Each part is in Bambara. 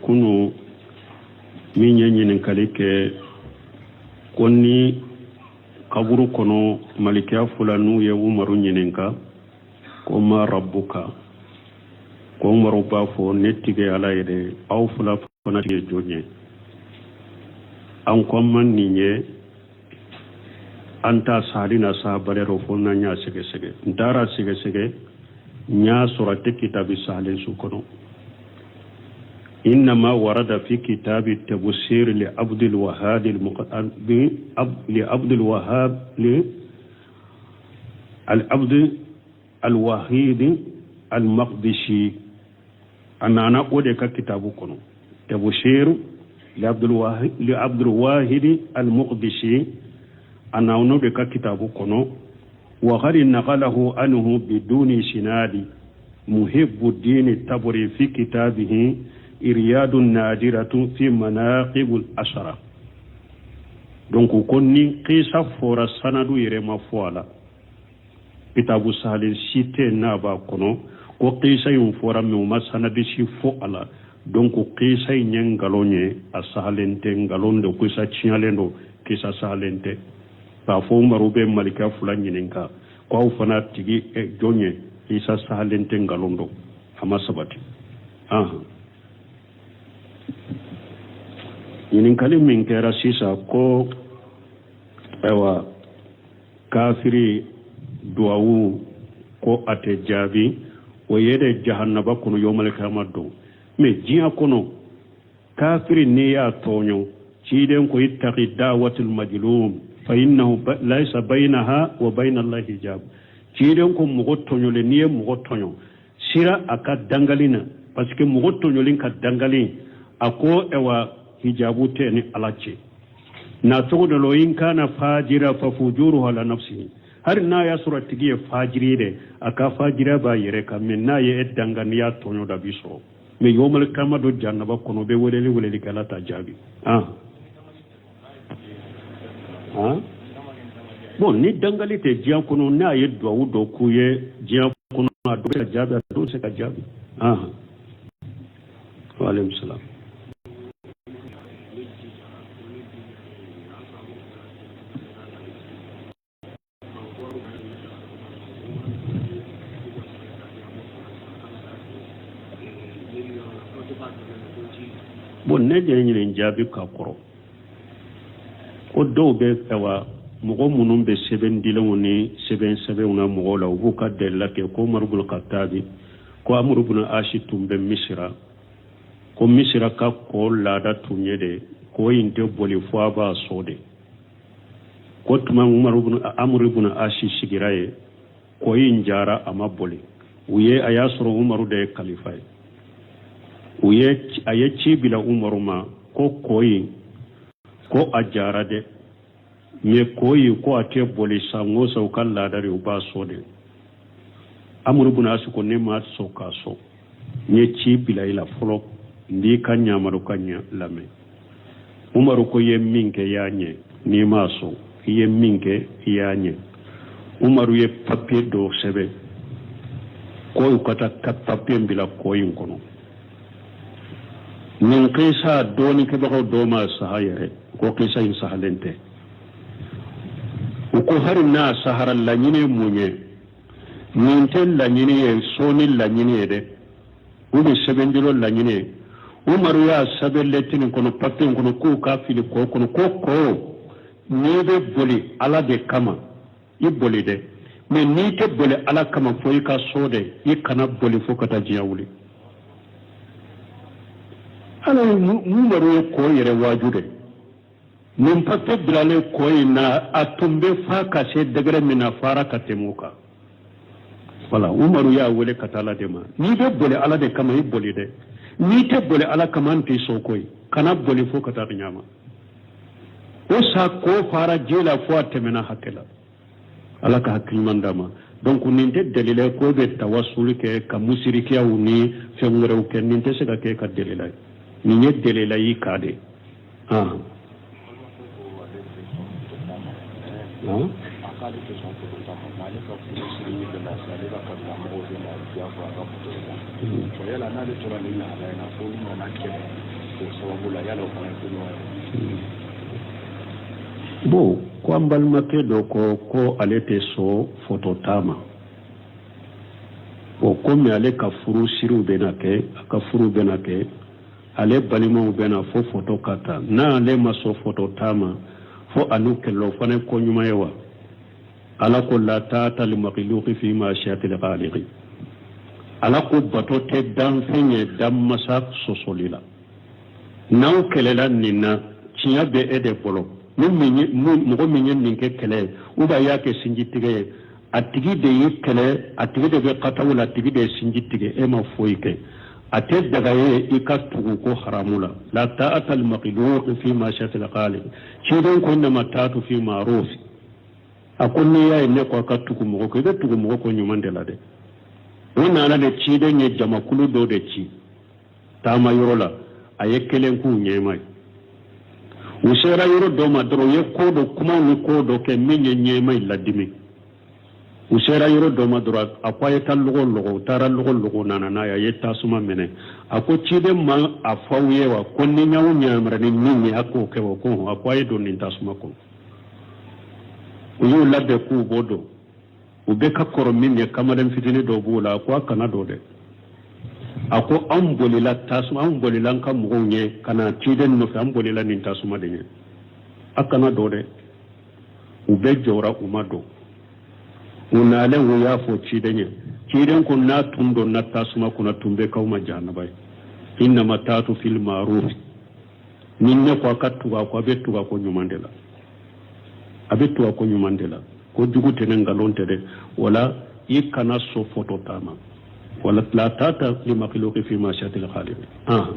Kunu min ye ɲininkali kɛ ko ni kaburu kɔnɔ malikiya fula n'u ye Umaru ɲininka ko ma rabuka, ko Umaru b'a fɔ ne tigi Ala ye dɛ, aw fila fana tigi ye jɔn ye? An ko an ma nin ye, an t'a sahali n'a sahabaliya dɔn fo n'an y'a sɛgɛsɛgɛ. N taara sɛgɛsɛgɛ, n y'a sɔrɔ a tɛ kitabi sahalen su kɔnɔ. Innama warada fi kitabi tabusir li abdul wahab li abdul wahab li al abd al wahid al maqdisi. A nana o de ka kitabu kɔnɔ, tabusir li abdul wahid al maqdisi, a nana o de ka kitabu kɔnɔ. Wa qad naqalahu anhu biduni sinadi muhibbuddin tabari fi kitabihi riyadu nadiratu fi manaqib al ashara. Donc ko ni kisa fɔra, sanadu yɛrɛ ma fɔ a la, kitabu sahalen si tɛ n'a b'a kɔnɔ ko kisa in fɔra, mais u ma sanadi si fɔ a la. Donc kisa in ye nkalon ye, a sahalen tɛ, nkalon don, kisa tiɲɛlen don, kisa sahalen tɛ. K'a fɔ Umaru bɛ malika fila ɲininka ko aw fana tigi jɔn ye, kisa sahalen tɛ, nkalon don, a ma sabati. Ɲininkali min kɛra sisan ko ayiwa kafiri duwawu ko a tɛ jaabi, o ye de jahannaba kɔnɔ yawmal kiyama don. Mais diɲɛ kɔnɔ, kafiri n'i y'a tɔɲɔ, ciden ko ittaqi da'watul majlum fa innahu laysa baynaha wa bayna allahi hijab. Ciden ko mɔgɔ tɔɲɔlen, n'i ye mɔgɔ tɔɲɔ, sira a ka dangali na, parce que mɔgɔ tɔɲɔlen ka dangali, a ko ɛwa hijabu tɛ ni Ala cɛ. Na cogo dɔ la, in kana fajira fa fujuruhu ala nafsihi. Hali n'a y'a sɔrɔ a tigi ye fajiri ye dɛ, a ka fajiriya b'a yɛrɛ kan. Mais n'a ye e danga, n'i y'a tɔɲɔ da, a b'i sɔrɔ. Mais yawmal kiyama don jahannaba kɔnɔ, bɛ weleli weleli kɛ, Ala t'a jaabi. Han bon, ni dangali tɛ diɲɛ kɔnɔ, n'a ye duwawu dɔ k'u ye diɲɛ kɔnɔ, a dɔ bɛ se ka jaabi, a dɔ tɛ se ka jaabi. Wa aleykum salam. Bon, ne de ɲinin jaabi ka kɔrɔ ko dɔw bɛ awa mɔgɔ minnu bɛ sɛbɛn dilenw ni sɛbɛn sɛbɛnw na mɔgɔw la, u b'u ka delila kɛ ko Umaru bun Katabi, ko Amuru bun Asi tun bɛ Misira, ko Misira ka kɔ laada tun ye de ko in tɛ boli fo a b'a sɔn de. Ko tuma Umaru bun Amuru bun Asi sigira ye, kɔ in jara, a ma boli. U ye a y'a sɔrɔ Umaru de ye kalifa ye. U ye a ye ci bila Umaru ma ko kɔ in ko a jara dɛ, mais kɔ in ko a tɛ boli san o san, u ka laada de, u b'a sɔn de. Amuru bun Asi ko ne ma sɔn k'a sɔn, n ye ci bila i la fɔlɔ, n b'i ka ɲamaru ka ɲɛ lamɛn. Umaru ko i ye min kɛ, i y'a ɲɛ, n'i m'a sɔn, i ye min kɛ, i y'a ɲɛ. Umaru ye papiye dɔ sɛbɛn ko u ka taa ka papiye bila kɔ in kɔnɔ. Nin kisa dɔɔnikɛbagaw dɔw ma saha yɛrɛ ko kisa in sahalen tɛ. U ko hali n'a sahara, laɲini ye mun ye? Nin tɛ laɲini ye sɔnni laɲini ye dɛ, u bɛ sɛbɛnjolo laɲini ye. Umaru y'a sɛbɛn lɛtiri kɔnɔ, papiye kɔnɔ, k'u k'a fili kɔ kɔnɔ, ko kɔ n'i bɛ boli Ala de kama, i boli dɛ, mais n'i tɛ boli Ala kama fo i ka so dɛ, i kana boli fo ka taa diɲɛ wuli. Ala ye Umaru ye kɔ yɛrɛ waaju dɛ. Nin papiye bilalen kɔ in na, a tun bɛ fa ka se degré min na, fara ka tɛmɛ o kan. Wala Umaru y'a wele ka taa Ala de ma, n'i bɛ boli Ala de kama, i boli dɛ, n'i tɛ boli Ala kama, an t'i sɔn koyi, kana boli fo ka taa ɲama. O sa ko fara ji la fo a tɛmɛna hakɛ la. Ala ka hakili ɲuman d'a ma. Donc nin tɛ dalila ye ko bɛ tawasuli kɛ ka musirikiyaw ni fɛn wɛrɛw kɛ. Nin tɛ se ka kɛ ka dalila ye. Nin ye dalila y'i ka de. Han. K'ale tɛ sɔn foto ta ma, mais ale ka furu siri min bɛna se, ale ka kabila mɔgɔw bɛna diyagoya a ka foto ta. Bon, yala n'ale tora nin lahala in na fo n'u nana kɛlɛ o sababu la, yala o fana ye ko ɲuman ye? Bon, ko an balimakɛ dɔ ko ko ale tɛ sɔn foto ta ma. Bon, komi ale ka furu siriw bɛna kɛ, a ka furu bɛna kɛ, ale balimaw bɛna fo foto ka ta, n'ale ma sɔn foto ta ma fo a n'u kɛlɛla, o fana ye ko ɲuman ye wa? Ala ko la taata li makhluqi fi ma'siyatil khaliqi. Ala ko bato tɛ danfɛn ye danmasa sɔsɔli la. N'aw kɛlɛla nin na, tiɲɛ bɛ e de bolo. Ni mɔgɔ min ye nin kɛ kɛlɛ ye, ou bien a y'a kɛ sinji tigɛ ye, a tigi de y'i kɛlɛ, a tigi de bɛ kataw la, a tigi de ye sinji tigɛ, e ma foyi kɛ. A tɛ daga ye i ka tugu ko haramu la. La ta'ata li makhluqin fi ma'siyatil khaliq. Ciden ko innama ta'atu fi ma'ruf. A ko n'i y'a ye ne ko a ka tugu mɔgɔ kɔ, i bɛ tugu mɔgɔ kɔ ɲuman de la dɛ. O nana de, ciden ye jamakulu dɔ de ci taama yɔrɔ la, a ye kelen k'u ɲɛma ye. U sera yɔrɔ dɔ ma dɔrɔn, u ye ko dɔ kumaw ni ko dɔ kɛ min ye ɲɛma in ladimi. U sera yɔrɔ dɔ ma dɔrɔn, a ko a ye taa lɔgɔ lɔgɔ. U taara lɔgɔ lɔgɔ, nana n'a ye. A ye tasuma minɛ. A ko ciden ma a fɔ aw ye wa ko ni y'aw ɲamara ni min ye, a k'o kɛ wa? Ko a ko a ye don nin tasuma kɔnɔ. U y'u labɛn k'u b'o don. U bɛ ka kɔrɔ min ye, kamalen fitinin dɔ b'o la. A ko a kana don dɛ. A ko anw bolila tasuma, anw bolila an ka mɔgɔw ɲɛ ka na ciden nɔfɛ, an bolila nin tasuma de ɲɛ, a kana don dɛ. U bɛɛ jɔra, u ma don. U nalen, u y'a fɔ ciden ye. Ciden ko n'a tun donna tasuma kɔnɔ, tun bɛ k'aw ma jahanaba ye. Innama taatu fil ma'ruf. Ni ne ko a ka tugu a kɔ, a bɛ tugu a kɔ ɲuman de la, a bɛ tugu a kɔ ɲuman de la. Ko jugu tɛ ne, nkalon tɛ dɛ. Wala i kana sɔn foto ta ma. Wala la taata li makhluqi fi ma'siyatil khaliq. Ah,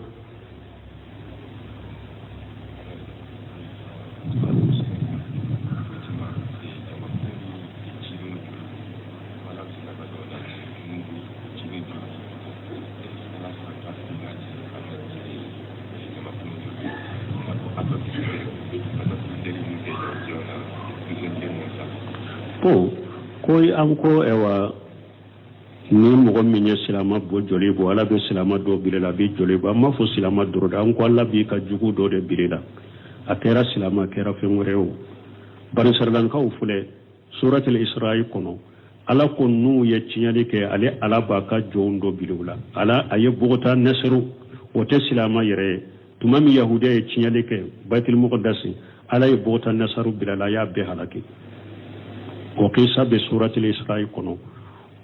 Bon, ko an ko ɛwa, ni mɔgɔ min ye silama bɔ joli bɔ, Ala bɛ silama dɔ bila la, a bɛ joli bɔ. An m'a fɔ silama dɔrɔn dɛ, an ko Ala b'i ka jugu dɔ de bila la, a kɛra silama, a kɛra fɛn wɛrɛ ye. O banisirayilankaw filɛ, suratul Isra'i kɔnɔ, Ala ko n'u ye tiɲɛli kɛ, ale Ala b'a ka jɔnw dɔ bila u la. Ala a ye bogota nasiru, o tɛ silama yɛrɛ ye. Tuma min yahudiya ye tiɲɛli kɛ Baitul Muqaddasi, Ala ye bogota nasaru bila la, a y'a bɛɛ halaki. O kisa bɛ suratul Isra'i kɔnɔ.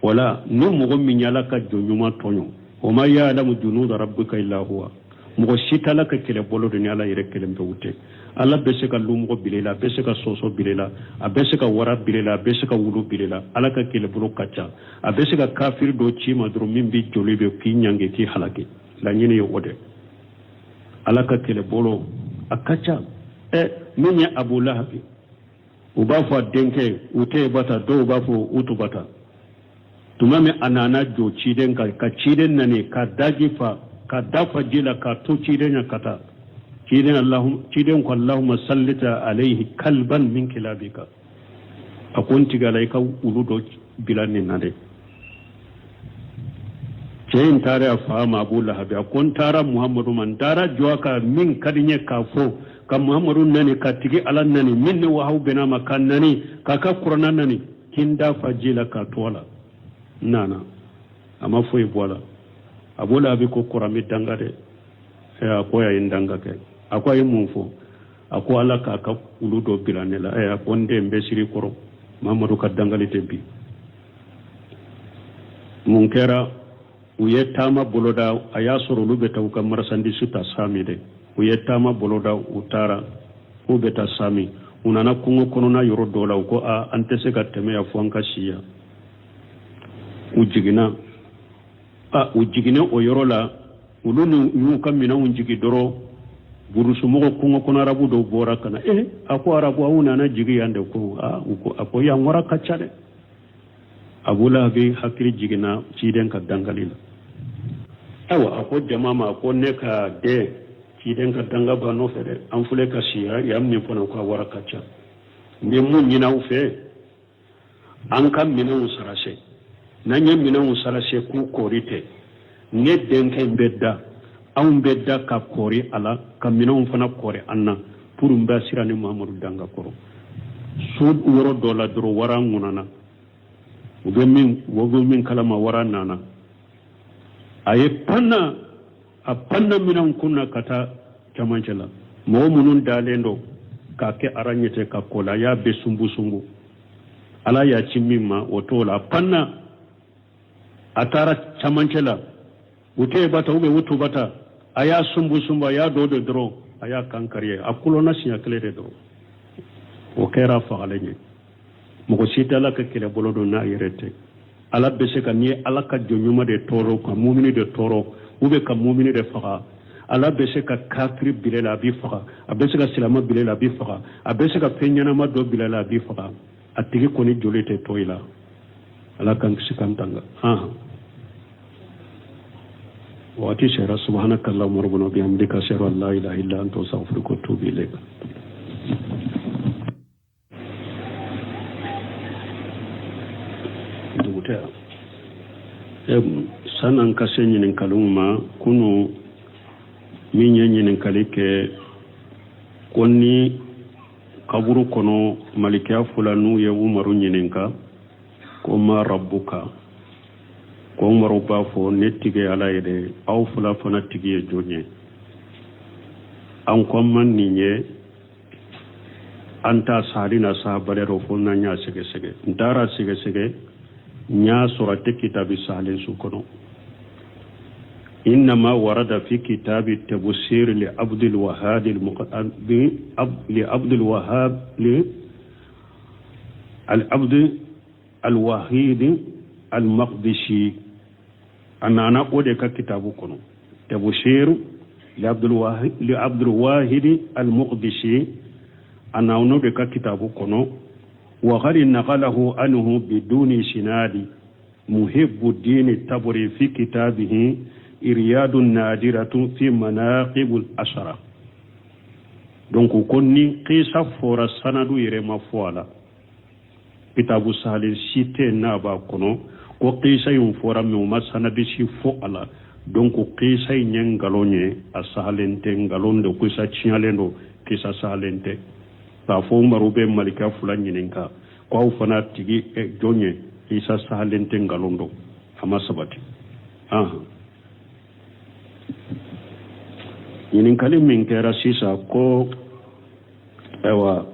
Wala ni mɔgɔ min ye Ala ka jɔn ɲuman tɔɲɔ, wa ma ya'lamu junuda rabbika illa huwa. Mɔgɔ si tɛ Ala ka kɛlɛbolo dɔn ni Ala yɛrɛ kelen pewu tɛ. Ala bɛ se ka lumɔgɔ bila i la, a bɛ se ka sɔsɔ bila i la, a bɛ se ka wara bila i la, a bɛ se ka wulu bila i la. Ala ka kɛlɛbolo ka ca. A bɛ se ka kafiri dɔ ci ma dɔrɔn min bɛ joli bɛ k'i ɲangi, k'i halaki. Laɲini ye o de. Ala ka kɛlɛbolo a ka ca. Ɛ, min ye Abu Lahabi, u b'a fɔ a denkɛ Utebata, dɔw b'a fɔ Utubata. Tuma min a nana jɔ ciden kan ka ciden nani, ka daji fa, ka da fa ji la, ka to ciden ɲɛ ka taa, ciden Allahum, ciden ko Allahumma sallita alayhi kalban min kilabika. A ko n tigi Ala, i ka wulu dɔ bila nin na dɛ. Cɛ in taara a fa ma, Abu Lahabi, a ko n taara Muhamadu ma, n taara jɔ a kan min ka di n ye k'a fɔ ka Muhamadu nani, ka tigi Ala nani min ni wahaw bɛn'a ma, ka nani k'a ka kuranna nani, k'i n da fa ji la k'a to a la. N nana, a ma foyi bɔ a la. Abu Lahabi ko kɔrɔ bɛ danga dɛ. A ko a ye n danga kɛ. A ko a ye mun fɔ? A ko Ala k'a ka wulu dɔ bila ne la. A ko n den, n bɛ siri kɔrɔ, Mamadu ka dangali tɛ bi. Mun kɛra? U ye taama boloda. A y'a sɔrɔ olu bɛ taa u ka marchandise ta Sami de. U ye taama boloda, u taara k'u bɛ taa Sami. U nana kungo kɔnɔna yɔrɔ dɔ la, u ko a an tɛ se ka tɛmɛ yan fo an ka si yan. U jiginna. A u jiginnen o yɔrɔ la, olu ni y'u ka minɛnw jigi dɔrɔn, burusumɔgɔ kungo kɔnɔ arabu dɔw bɔra ka na. A ko arabu, aw nana jigi yan de? Ko a, u ko a ko yan wara ka ca dɛ. Abu Lahabi hakili jiginna ciden ka dangali la. Ayiwa, a ko jama ma ko ne ka den, ciden ka danga b'a nɔfɛ dɛ, an filɛ ka si yan min fana, ko a wara ka ca. N bɛ mun ɲini aw fɛ? An ka minɛnw sarase, n'an ye minɛnw sarase k'u kɔri tɛ, ne denkɛ in bɛ da, anw bɛ da ka kɔri a la, ka minɛnw fana kɔri an na pour n bɛ sira ni Muhamadu danga kɔrɔ. So yɔrɔ dɔ la dɔrɔn, wara ŋunana, u bɛ min kalama, wara nana, a ye panna, a panna minɛnw kunna ka taa camancɛ la. Mɔgɔ minnu dalen don k'a kɛ ara ɲɛtɛ ka kɔ la, a y'a bɛɛ sunbu sunbu. Ala y'a ci min ma, o t'o la. A panna, a taara camancɛ la, u tɛ bata ou bien u tubata, a y'a sunbu sunbu, a y'a dɔ de dɔrɔn, a y'a kan kari ye, a kulonna siɲɛ kelen de dɔrɔn, o kɛra fagalen ye. Mɔgɔ si tɛ Ala ka kɛlɛbolo dɔn n'a yɛrɛ tɛ. Ala bɛ se ka, n'i ye Ala ka jɔn ɲuman de tɔɔrɔ, ka mumini de tɔɔrɔ ou bien ka mumini de faga, Ala bɛ se ka kafiri bila la, a b'i faga. A bɛ se ka silama bila la, a b'i faga. A bɛ se ka fɛn ɲɛnama dɔ bila la, a b'i faga. A tigi kɔni joli tɛ to i la. Ala k'an kisi k'an tanga. Waati sera. Subhanaka allahumma rabbana bihamdika, ashhadu an la ilaha illa anta, astaghfiruka wa atubu ilayk. Dugu tɛ yan. San'an ka se ɲininkaliw ma, kunu min ye ɲininkali kɛ ko ni kaburu kɔnɔ malikiya fila n'u ye Umaru ɲininka ko ma rabbuka, ko Umaru b'a fɔ ne tigi Ala ye dɛ, aw fila fana tigi ye jɔn ye? An ko an ma nin ye, an t'a sahali na sahabaliya dɔ fo n'an y'a sɛgɛsɛgɛ. N taara sɛgɛsɛgɛ, n y'a sɔrɔ a tɛ kitabi sahalen su kɔnɔ. Innama warada fi kitabi tabsir li abdul wahab li abdul wahab li al abd al wahid al maqdisi, a nana o de ka kitabu kɔnɔ, tabsir li abdul wahid al maqdisi, a nana o de ka kitabu kɔnɔ. Wa qad naqalahu anhu biduni sinadi muhibbu dini taburi fi kitabihi iriyadu nadiratu fi manaqibul ashara. Donc ko ni kisa fɔra, sanadu yɛrɛ ma fɔ a la, kitabu sahalen si tɛ n'a b'a kɔnɔ ko kisa in fɔra, mais u ma sanadi si fɔ a la. Donc kisa in ye nkalon ye, a sahalen tɛ, nkalon don, kisa tiɲɛlen don, kisa sahalen tɛ. K'a fɔ Umaru bɛ malika fila ɲininka ko aw fana tigi jɔn ye, kisa sahalen tɛ, nkalon don, a ma sabati. Ahan, ɲininkali min kɛra sisan ko ayiwa,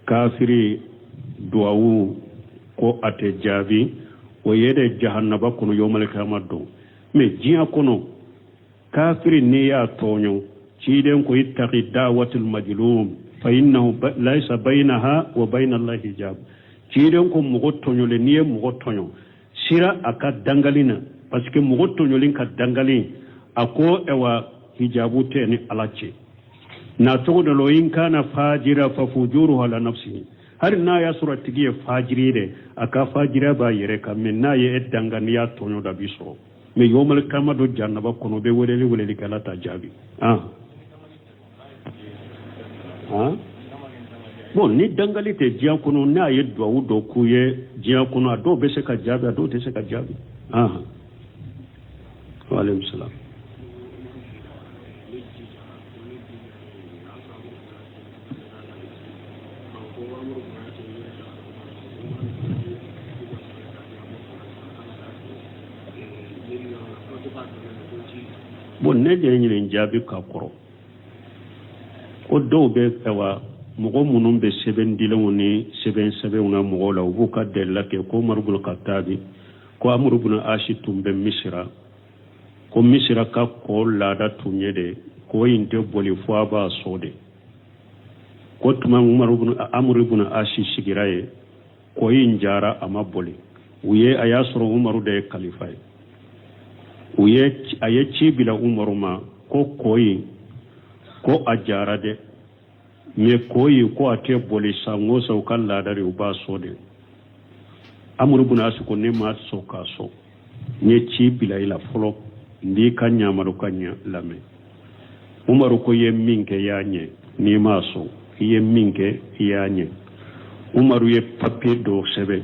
kafiri duwawu ko a tɛ jaabi, o ye de jahannaba kɔnɔ yomalikama don. Mais diɲɛ kɔnɔ, kafiri n'i y'a tɔɲɔ, ciden ko ittaqi da'watul majlum fa innahu laysa baynaha wa bayna allahi hijab. Ciden ko mɔgɔ tɔɲɔlen, n'i ye mɔgɔ tɔɲɔ, sira a ka dangali na, parce que mɔgɔ tɔɲɔlen ka dangali, a ko ɛwa, hijabu tɛ ni Ala cɛ. Na cogo dɔ la, in kana fajira fa fujuruhu ala nafsihi, hali n'a y'a sɔrɔ a tigi ye fajiri de, a ka fajiriya b'a yɛrɛ kan. Mais n'a ye e danga, n'i y'a tɔɲɔ da, a b'i sɔrɔ. Mais yomal kama do jannaba kɔnɔ, bɛ weleli weleli kɛ, Ala t'a jaabi. Ah ah, bon, ni dangali tɛ diɲɛ kɔnɔ, n'a ye duwawu dɔ k'u ye diɲɛ kɔnɔ, a dɔw bɛ se ka jaabi, a dɔw tɛ se ka jaabi. Ah, waaleykum salaam. Bon, ne de ye ɲinin jaabi ka kɔrɔ ko dɔw bɛ ayiwa, mɔgɔ minnu bɛ sɛbɛn dilenw ni sɛbɛn sɛbɛnw na mɔgɔw la, u b'u ka delila kɛ ko Umaru bun Katabi, ko Amuru bun Asi tun bɛ Misira, ko Misira ka kɔ laada tun ye de ko in tɛ boli fo a b'a sɔ de. Ko tuma Umaru bun Amuru bun Asi sigira ye, kɔ in jara, a ma boli. U ye a y'a sɔrɔ Umaru de ye kalifa ye. U ye a ye ci bila Umaru ma ko kɔ in ko a jara dɛ, mais kɔ in ko a tɛ boli, san o san u ka laada de, u b'a sɔ de. Amuru bun Asi ko ne ma sɔn k'a sɔn, n ye ci bila i la fɔlɔ, n b'i ka ɲamaro ka ɲa lamɛn. Umaru ko i ye min kɛ, i y'a ɲɛ, n'i m'a sɔn, i ye min kɛ, i y'a ɲɛ. Umaru ye papiye dɔ sɛbɛn.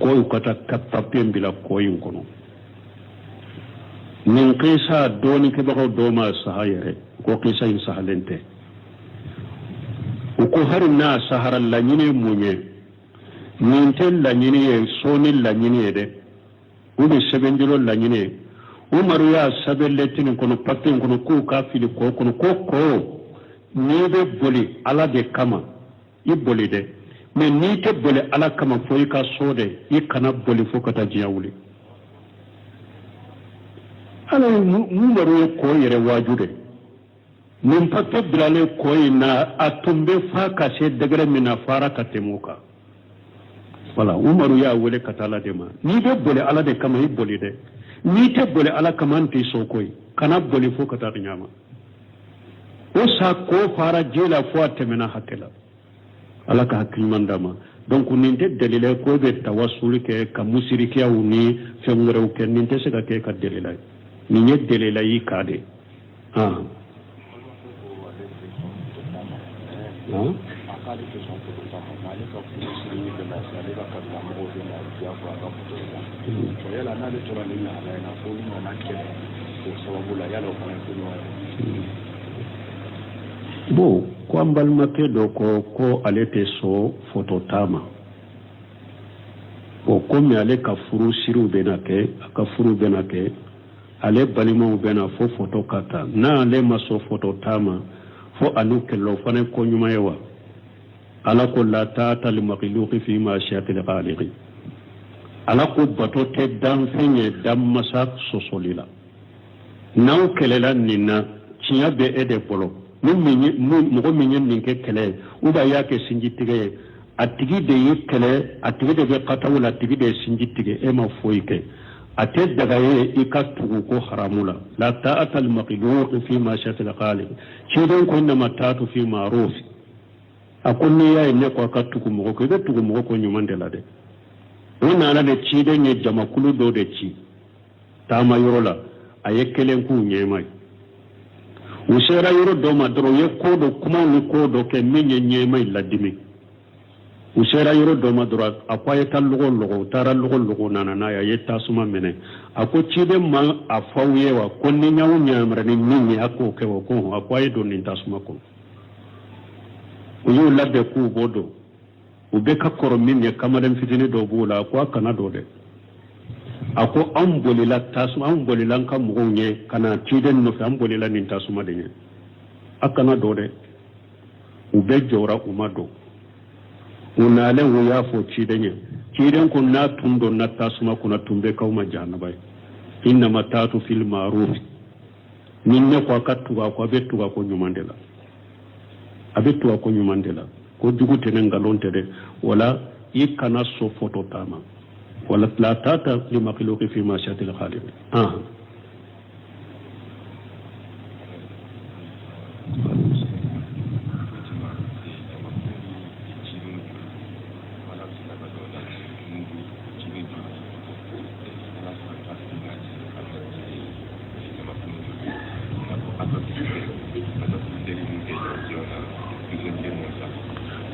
Ko u ka taa ka papiye bila kɔ in kɔnɔ. Nin kisa dɔɔnikɛbagaw dɔw m'a saha yɛrɛ, ko kisa in sahalen tɛ. U ko hali n'a sahara, laɲini ye mun ye? Nin tɛ laɲini ye sɔnni laɲini ye dɛ, u bɛ sɛbɛnjɔlɔ laɲini ye. Umaru y'a sɛbɛn lɛtiri kɔnɔ, papiye kɔnɔ, k'u k'a fili kɔ kɔnɔ, ko kɔ, n'i bɛ boli Ala de kama, i boli dɛ, mɛ n'i tɛ boli Ala kama fo i ka so dɛ, i kana boli fo ka taa diɲɛ wuli. Ala ye Umaru ye kɔ yɛrɛ waaju dɛ. Nin papiye bilalen kɔ in na, a tun bɛ fa ka se degré min na, fara ka tɛmɛ o kan. Wala Umaru y'a wele ka taa Ala de ma. N'i bɛ boli Ala de kama, i boli dɛ. N'i tɛ boli Ala kama, an t'i sɔn koyi, kana boli fo ka taa ɲama. O sa ko fara ji la fo a tɛmɛna hakɛ la. Ala ka hakili ɲuman d'a ma. Donc nin tɛ dalila ye ko e bɛ tawasuli kɛ ka musirikiyaw ni fɛn wɛrɛw kɛ. Nin tɛ se ka kɛ ka dalila ye. Nin ye dalila y'i kan de. A k'ale tɛ sɔn foto ta ma, ale ka furu siri min bɛna se, ale ka kabila mɔgɔw bɛ na diyagoya a ka foto ta. Bon, yala n'ale tora nin lahala in na fo olu nana kɛlɛ o sababu la, yala o fana ye ko ɲuman ye? Bon, ko an balimakɛ dɔ ko ko ale tɛ sɔn foto ta ma. Bon, komi ale ka furu siriw bɛna kɛ, a ka furu bɛna kɛ, ale balimaw bɛna fo foto ka ta, n'ale ma sɔn foto ta ma fo a n'u kɛlɛla, o fana ye ko ɲuman ye wa? Ala ko la taata li makhluqi fi ma'siyatil khaliqi. Ala ko bato tɛ danfɛn ye danmasa sɔsɔli la. N'aw kɛlɛla nin na, tiɲɛ bɛ e de bolo. Ni mɔgɔ min ye nin kɛ kɛlɛ ye, ou bien a y'a kɛ sinji tigɛ ye, a tigi de ye kɛlɛ, a tigi de bɛ kataw la, a tigi de ye sinji tigɛ, e ma foyi kɛ. A tɛ daga ye i ka tugu ko haramu la. La ta'ata al makhluq fi ma'siyatil khaliq. Ciden ko innama ta'atu fi ma'ruf. A ko n'i y'a ye ne ko a ka tugu mɔgɔ kɔ, i bɛ tugu mɔgɔ kɔ ɲuman de la dɛ. O nana de, ciden ye jamakulu dɔ de ci taama yɔrɔ la, a ye kelen k'u ɲɛma ye. U sera yɔrɔ dɔ ma dɔrɔn, u ye ko dɔ kumaw ni ko dɔ kɛ min ye ɲɛma in ladimi. U sera yɔrɔ dɔ ma dɔrɔn, a ko a ye taa lɔgɔ lɔgɔ. U taara lɔgɔ lɔgɔ, nana n'a ye. A ye tasuma minɛ. A ko ciden ma a fɔ aw ye wa ko ni n y'aw yamari ni min ye, a k'o kɛ wa? Ko hɔn. A ko a ye don nin tasuma kɔnɔ. U y'u labɛn k'u bɔ don. U bɛ ka kɔrɔ min ye, kamalen fitinin dɔ b'o la. A ko a kana don dɛ. A ko anw bolila tasuma, anw bolila an ka mɔgɔw ɲɛ ka na ciden nɔfɛ, an bolila nin tasuma de ɲɛ, a kana don dɛ. U bɛɛ jɔra, u ma don. U nalen, u y'a fɔ ciden ye. Ciden ko n'a tun donna tasuma kɔnɔ, tun bɛ k'aw ma jahanaba ye. Innama taatu fil ma'ruf. Ni ne ko a ka tugu a kɔ, a bɛ tugu a kɔ ɲuman de la, a bɛ tugu a kɔ ɲuman de la. Ko jugu tɛ ne, nkalon tɛ dɛ. Wala i kana sɔn foto ta ma. Wala la taata li makhluqi fi ma'siyatil khaliq.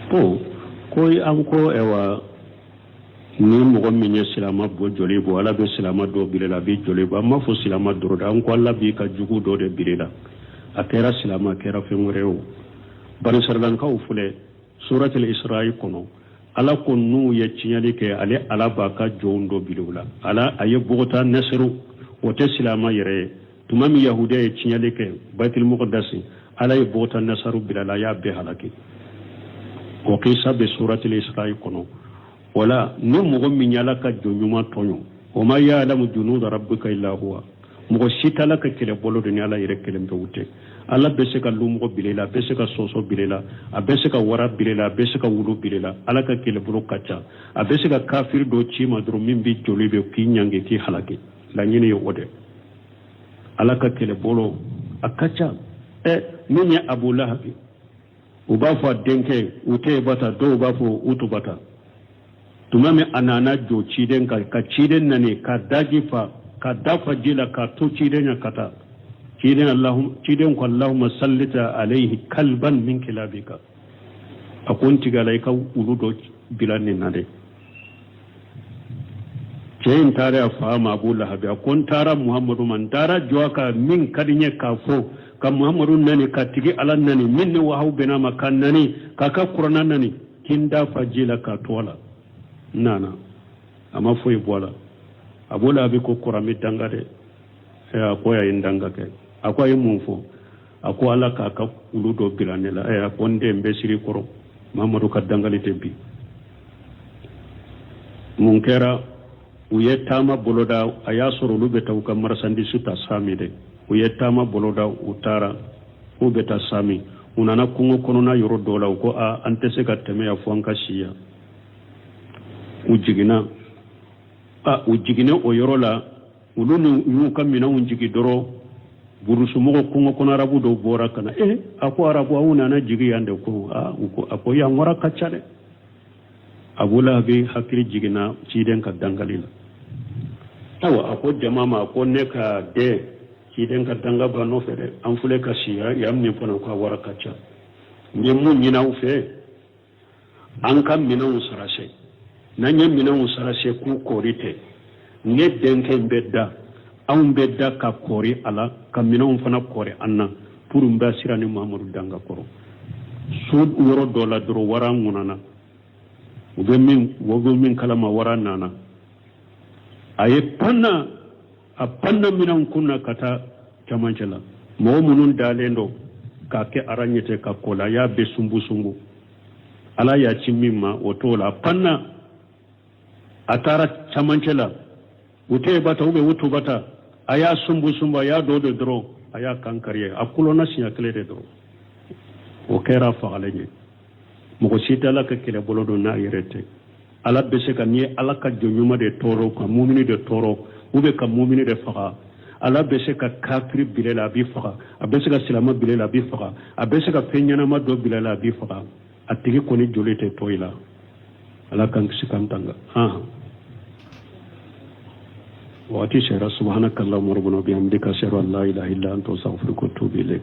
Bon, ko an ko ɛwa, ni mɔgɔ min ye silama bɔ joli bɔ, Ala bɛ silama dɔ bila la, a bɛ joli bɔ. An m'a fɔ silama dɔrɔn dɛ, an ko Ala b'i ka jugu dɔ de bila la, a kɛra silama, a kɛra fɛn wɛrɛ ye. O banisirayilankaw filɛ, suratul Isra'i kɔnɔ, Ala ko n'u ye tiɲɛli kɛ, ale Ala b'a ka jɔnw dɔ bila u la. Ala a ye bogota nasiru, o tɛ silama yɛrɛ ye. Tuma min yahudiya ye tiɲɛli kɛ Baitul Muqaddasi, Ala ye bogota nasaru bila la, a y'a bɛɛ halaki. O kisa bɛ suratul Isra'i kɔnɔ. O la ni mɔgɔ min ye Ala ka jɔn ɲuman tɔɲɔ, wa ma ya'lamu junuda rabbika illa huwa, mɔgɔ si tɛ Ala ka kɛlɛbolo dɔn ni Ala yɛrɛ kelen pewu tɛ. Ala bɛ se ka lumɔgɔ bila i la, a bɛ se ka sɔsɔ bila i la, a bɛ se ka wara bila i la, a bɛ se ka wulu bila i la. Ala ka kɛlɛbolo ka ca. A bɛ se ka kafiri dɔ ci ma dɔrɔn min bɛ joli bɛ k'i ɲangi, k'i halaki. Laɲini ye o de. Ala ka kɛlɛbolo a ka ca. Ɛ min ye Abu Lahabi, u b'a fɔ a denkɛ Utebata, dɔw b'a fɔ Utubata. Tuma min a nana jɔ ciden kan ka ciden nani ka daji fa ka da fa ji la ka to ciden ɲɛ ka taa, ciden Allahum ciden ko Allahumma sallita alayhi kalban min kilabika. A ko n tigi Ala, i ka wulu dɔ bila nin na dɛ. Cɛ in taara a fa ma, Abu Lahabi, a ko n taara Muhamadu ma, n taara jɔ a kan min ka di n ye k'a fɔ ka Muhamadu nani, ka tigi Ala nani min ni wahawu bɛn'a ma, ka nani k'a ka kuranna nani, k'i n da fa ji la k'a to a la. N nana, a ma foyi bɔ a la. Abu Lahabi ko kɔrɔ, n bɛ danga dɛ. A ko a ye n danga kɛ. A ko a ye mun fɔ? A ko Ala k'a ka kulu dɔ bila ne la. A ko n den, n bɛ siri kɔrɔ, Mamadu ka dangali tɛ bi. Mun kɛra? U ye taama boloda. A y'a sɔrɔ olu bɛ taa u ka marchandise ta Sami de. U ye taama boloda, u taara k'u bɛ taa Sami. U nana kungo kɔnɔna yɔrɔ dɔ la, u ko a an tɛ se ka tɛmɛ yan fo an ka si yan. U jiginna. A u jiginnen o yɔrɔ la, olu ni u y'u ka minɛnw jigi dɔrɔn, burusumɔgɔ kungo kɔnɔ arabu dɔw bɔra ka na. E a ko arabu, aw nana jigi yan de? Ko a u ko a ko yan wara ka ca dɛ. Abu Lahabi hakili jiginna ciden ka dangali la. Ayiwa, a ko jama ma, a ko ne ka den, ciden ka danga b'a nɔfɛ dɛ. An filɛ ka si yan min fana, ko a wara ka ca. N ye mun ɲini aw fɛ? An ka minɛnw sarase. N'an ye minɛnw sarase k'u kɔri tɛ, ne denkɛ in bɛ da, anw bɛ da ka kɔri a la, ka minɛnw fana kɔri an na, pour n bɛ sira ni Mahamadu danga kɔrɔ. So yɔrɔ dɔ la dɔrɔn, wara ŋunana. U bɛ min kalama, wara nana, a ye panna, a panna minɛnw kunna ka taa camancɛ la. Mɔgɔ minnu dalen don k'a kɛ ara ɲɛtɛ ka ko la, a y'a bɛɛ sumbu sumbu. Ala y'a ci min ma, o t'o la. A panna, a taara camancɛ la, u tɛ bata ou bien u tubata, a y'a sumbu sumbu, a y'a dɔ de dɔrɔn, a y'a kan kari, a kulonna siɲɛ kelen de dɔrɔn, o kɛra fagalen ye. Mɔgɔ si tɛ Ala ka kɛlɛbolo dɔn n'a yɛrɛ tɛ. Ala bɛ se ka, n'i ye Ala ka jɔn ɲuman de tɔɔrɔ, ka mumini de tɔɔrɔ ou bien ka mumini de faga, Ala bɛ se ka kafiri bila la, a b'i faga. A bɛ se ka silama bila la, a b'i faga. A bɛ se ka fɛn ɲɛnama dɔ bila la, a b'i faga. A tigi kɔni joli tɛ to i la. Ala k'an kisi k'an tanga. Waati sera. Subhanaka allahumma rabbana bihamdika, ashhadu an la ilaha illa anta, astaghfiruka wa atubu ilayk.